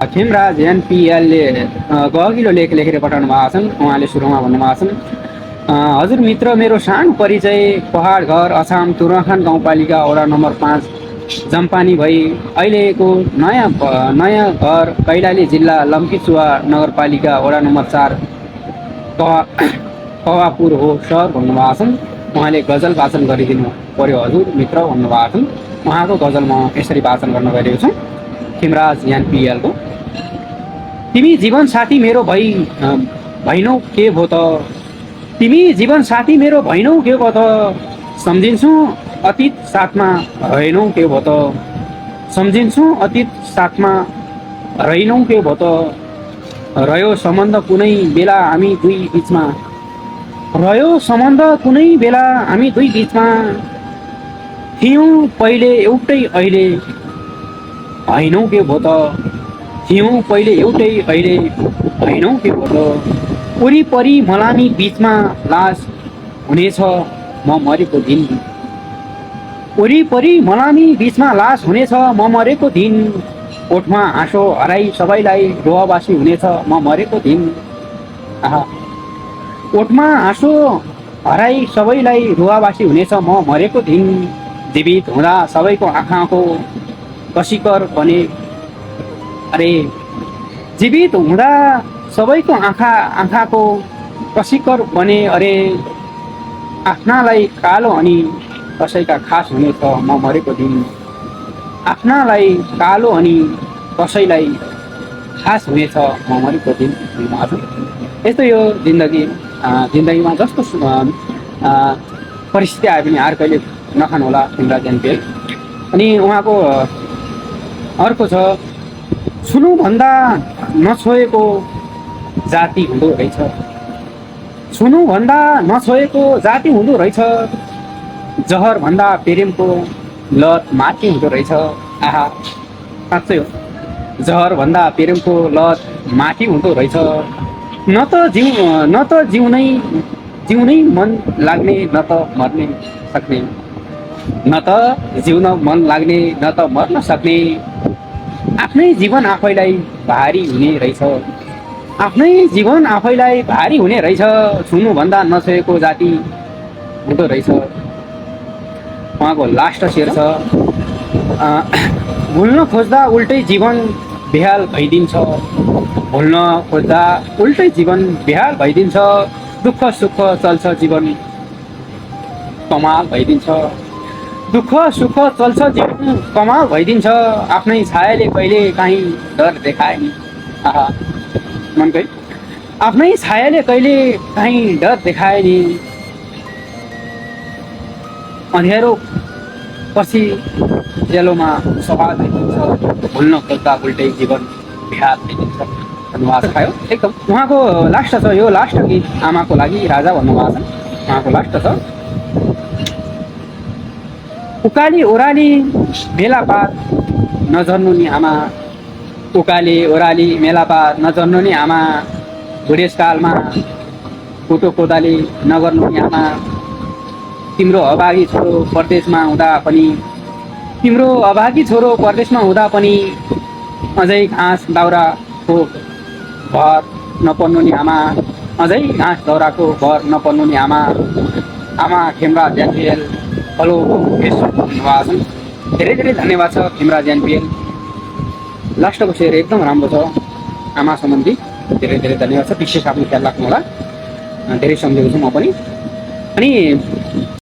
खेमराज एनपिएलले गहकिलो लेख लेखेर पठाउनु भएको छन्। उहाँले सुरुमा भन्नुभएको छन्, हजुर मित्र, मेरो सानो परिचय पहाड घर अछाम तुराखान गाउँपालिका वडा नम्बर 5 जम्पानी भई अहिलेको नयाँ घर कैलाली जिल्ला लम्कीचुवा नगरपालिका वडा नम्बर 4 कवापुर हो सर भन्नुभएको छन्। उहाँले गजल वाचन गरिदिनु पर्यो हजुर मित्र भन्नुभएको छन्। उहाँको गजल म यसरी वाचन गर्न गइरहेको छु। खेमराज एनपिएलको, तिमी जीवन साथी मेरो भैनौ के भो त, तिमी जीवन साथी मेरो भैनौ के भो त, सम्झिन्छु अतीत साथमा रहेनौ के भो त, सम्झिन्छु अतीत साथमा रहेनौ के भो त, रह्यो सम्बन्ध कुनै बेला हामी दुई बिचमा, रह्यो सम्बन्ध कुनै बेला हामी दुई बिचमा, थियौँ पहिले एउटै अहिले हैनौ के भो त, थियौँ पहिले एउटै अहिले हैनौ के भो त, वरिपरि मलामी बिचमा लास हुनेछ म मरेको दिन, वरिपरि मलामी बिचमा लास हुनेछ म मरेको दिन, ओठमा हाँसो हराई सबैलाई रोवाबासी हुनेछ म मरेको दिन, आहा, ओठमा हाँसो हराई सबैलाई रोवाबासी हुनेछ म मरेको दिन, जीवित हुँदा सबैको आँखाको कसिकर बने, अरे जीवित हुँदा सबैको आँखाको कसिकर बने, अरे आफ्नालाई कालो अनि कसैका खास हुनेछ म मरेको दिन, आफ्नालाई कालो अनि कसैलाई खास हुनेछ म मरेको दिन। यस्तो यो जिन्दगीमा जस्तो परिस्थिति आए पनि हार कहिले नखानु होला खेमराज एनपिएल। अनि उहाँको अर्को छ, छुनुभन्दा नछोएको जाति हुँदो रहेछ, छुनुभन्दा नछोएको जाति हुँदो रहेछ, जहरभन्दा प्रेमको लत माथि हुँदो रहेछ, आहा साँच्चै हो, जहरभन्दा प्रेमको लत माथि हुँदो रहेछ, न त जिउनै मन लाग्ने न त मर्ने सक्ने, न त जिउन मन लाग्ने न त मर्न सक्ने, आफ्नै जीवन आफैलाई भारी हुने रहेछ, आफ्नै जीवन आफैलाई भारी हुने रहेछ, छुनुभन्दा नछोएको जाति हुँदो रहेछ। उहाँको लास्ट शेर छ, भुल्न खोज्दा उल्टै जीवन बेहाल भइदिन्छ, भुल्न खोज्दा उल्टै जीवन बेहाल भइदिन्छ, दुःख सुख चल्छ जीवन कमाल भइदिन्छ, दुःख सुख चल्छ जीवन कमाल भइदिन्छ, आफ्नै छायाले कहिले काहीँ डर देखाए नि, आहा मनकै, आफ्नै छायाले कहिले काहीँ डर देखाए नि, अँध्यारो पछि जेलोमा सवाल भइदिन्छ, भुल्न खोज्दा उल्टै जीवन बेहाल भइदिन्छ भन्नुभएको छ। खायो एकदम। उहाँको लास्ट छ, यो लास्ट गीत आमाको लागि राजा भन्नुभएको छ। उहाँको लास्ट छ, उकाली ओह्राली मेलापात नझर्नु नि आमा, उकाली ओह्राली मेलापात नझर्नु नि आमा, बुढेसकालमा कुटो कोदाली नगर्नु नि आमा, तिम्रो अभागी छोरो परदेशमा हुँदा पनि, तिम्रो अभागी छोरो परदेशमा हुँदा पनि, अझै घाँस दाउराको भर नपर्नु नि आमा, अझै घाँस दाउराको भर नपर्नु नि आमा, आमा खेमराज एनपिएल हेलो भन्नुभएको छन्। धेरै धेरै धन्यवाद छ खेमराज एनपिएल। लास्टको शेर एकदम राम्रो छ आमा सम्बन्धी। धेरै धेरै धन्यवाद छ। विशेष आफ्नो ख्याल राख्नु होला, धेरै सम्झेको छु म पनि। अनि